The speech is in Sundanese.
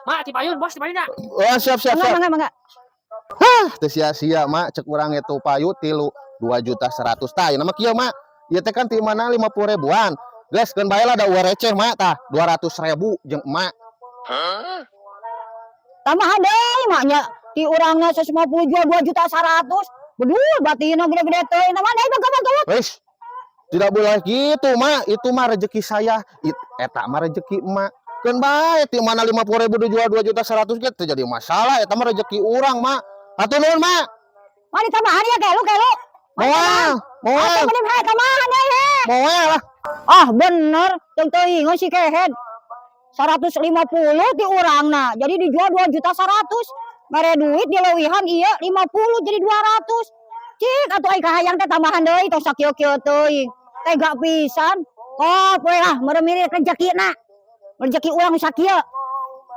Mak, ti payun, Bos, ti payun ya. Oh, siap siap Mangga, siap. mangga, mangga. Hah, teu sia-sia, Mak, cek urang itu payu tilu 2 juta 100. Tah, ieu mah kieu, Mak. Ieu teh kan ti mana 50 ribuan. Geus, keun bae lah, da euweuh receh, Mak, tah 200 ribu jeung emak. Tambahan deui maknya ti urangna 150 jual 2 juta 100. Bedul batina gede-gede teuing. Nah, mana baga baga. Wis. Tidak boleh gitu, Mak. Itu mah rezeki saya. Eta mah rezeki emak. Keun bae ti mana 50 ribu dijual 2 juta 100 ge teu jadi masalah. Eta mah rezeki urang, Mak. Hatur nuhun, Mak. Mari tambahan ya gelu gelu. Moal, moal, Atuh mending hae tambahan deui he. Moal lah. Ah bener, teu teuing si kehed. 150 ti urangna. Jadi dijual 2 juta 100. Mere duit dileuwihan ieu 50 jadi 200. Cik atuh ai kahayang teh tambahan deui, tong sakieu-kieu teuing. Tega pisan. Oh, poe ah, mere mirip rezekina. Rezeki urang sakieu.